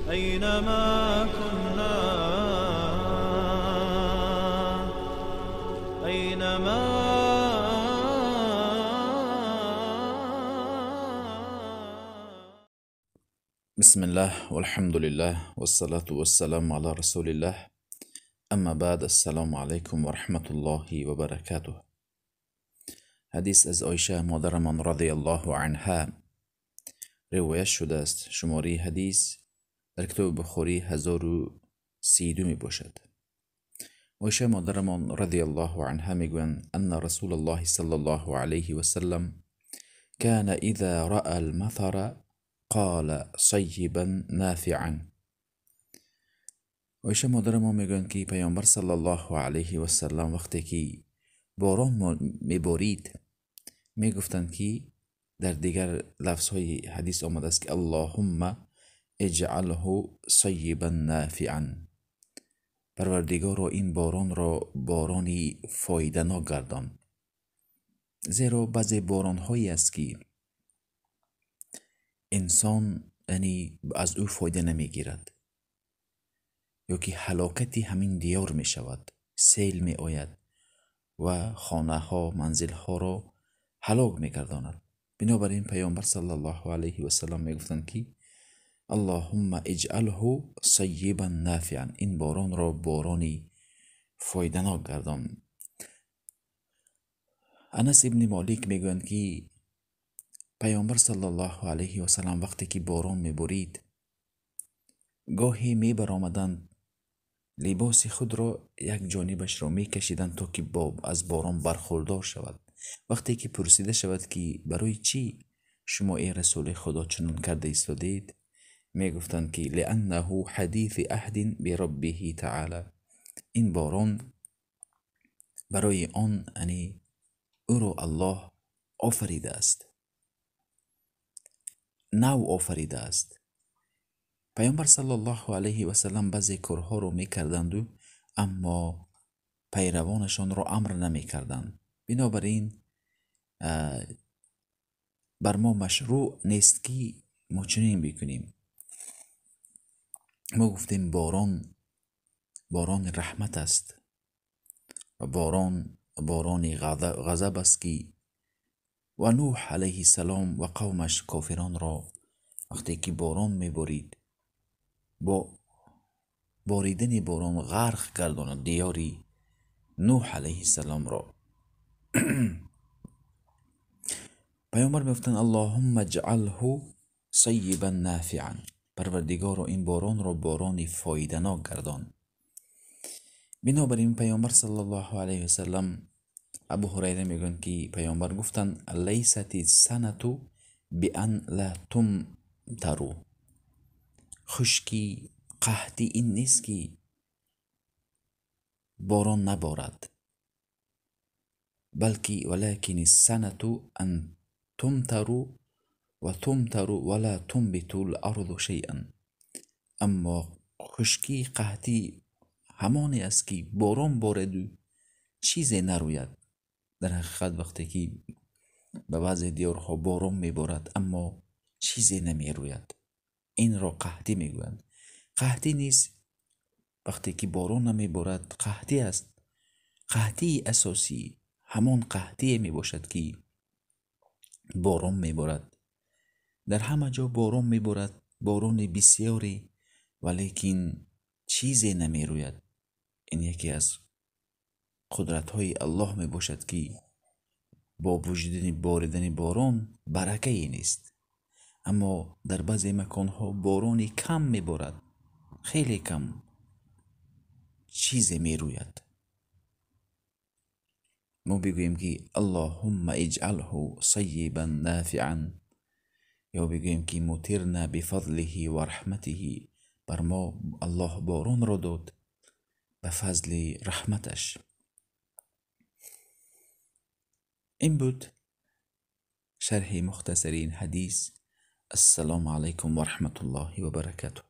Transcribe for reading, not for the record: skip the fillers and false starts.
أينما كنا، أينما بسم الله والحمد لله والصلاة والسلام على رسول الله، اما بعد، السلام علیکم و رحمت الله و برکاته. حدیث از عایشه مادرمان رضی الله عنها روایت شده است. شماره حدیث در کتاب بخاری 1032 می باشد. عایشه مادرمان رضی الله عنها میگویند ان رسول الله صلی الله علیه و سلم كان اذا رأى المطر قال صیبا نافعا. عایشه مادرمان میگویند که پیامبر صلی الله علیه و سلم وقتی که باران میبارید میگفتند که در دیگر لفظ های حدیث آمده است که اللهم اجعله صیبا نافعا، پروردگارا این باران را بارانی فایده‌ناک گردان. زیرا بعضی باران هایی است که انسان یعنی از او فایده نمیگیرد یا که هلاکتی همین دیار می شود، سیل می آید و خانه ها منزل ها را هلاک می گرداند. بنابراین پیامبر صلی الله علیه و سلم می گفتند که اللهم اجعله صیبا نافعا، این باران را بارانی فایده‌ناک گردان. انس ابن مالک میگویند که پیامبر صلی الله علیه و سلم وقتی که باران میبارید گاهی میبرآمدند لباس خود را یک جانبش را میکشیدند تا که از باران برخوردار شود. وقتی که پرسیده شود که برای چی شما ای رسول خدا چنان کرده ایستادید، میگفتند که لانه حدیث عهد بربه تعالی، این باران برای آن یعنی او را الله آفریده است، نو آفریده است. پیامبر صلی الله علیه و سلم بعضی کارها را میکردند اما پیروانشان را امر نمیکردند. بنابراین بر ما مشروع نیست که ما چنین بکنیم. ما گفتیم باران باران رحمت است و باران باران غضب است که و نوح علیه السلام و قومش کافران را وقتی که باران میبارید با باریدن باران غرق گرداند دیاری نوح علیه السلام را. پیامبر میگفتند اللهم اجعله صیبا نافعا، پروردگارا این باران را بارانی فایده‌ناک گردان. بنابراین پیامبر صلی الله علیه و سلم، ابو هریره میگویند که پیامبر گفتند لیست السنة بان لا تمطروا، خشکی قحطی این نیست که باران نبارد، بلکه ولکن السنة ان تمطروا و تمطروا ولا تنبت الارض شیئا، اما خشکی قحطی همانی است که باران بارد و چیزی نروید. در حقیقت وقتی که به بعضی دیارها باران میبارد اما چیزی نمیروید، این را قحطی میگویند. قحطی نیست وقتی که باران نمیبارد، قحطی است. قحطی اساسی همان قحطی میباشد که باران میبارد. در همه جا باران میبارد، باران بسیاری، ولیکن چیزی نمیروید. این یکی از قدرت های الله می باشد که با وجود باریدن باران برکه ای نیست. اما در بعضی مکان ها باران کم می بارد، خیلی کم، چیزی می روید. ما بگوییم که اللهم اجعله صیبا نافعا، یا بگوییم که مطرنا بفضله و رحمته، بر ما الله باران را داد به فضل رحمتش. این بود شرح مختصر این حدیث. السلام علیکم و رحمت الله و برکاته.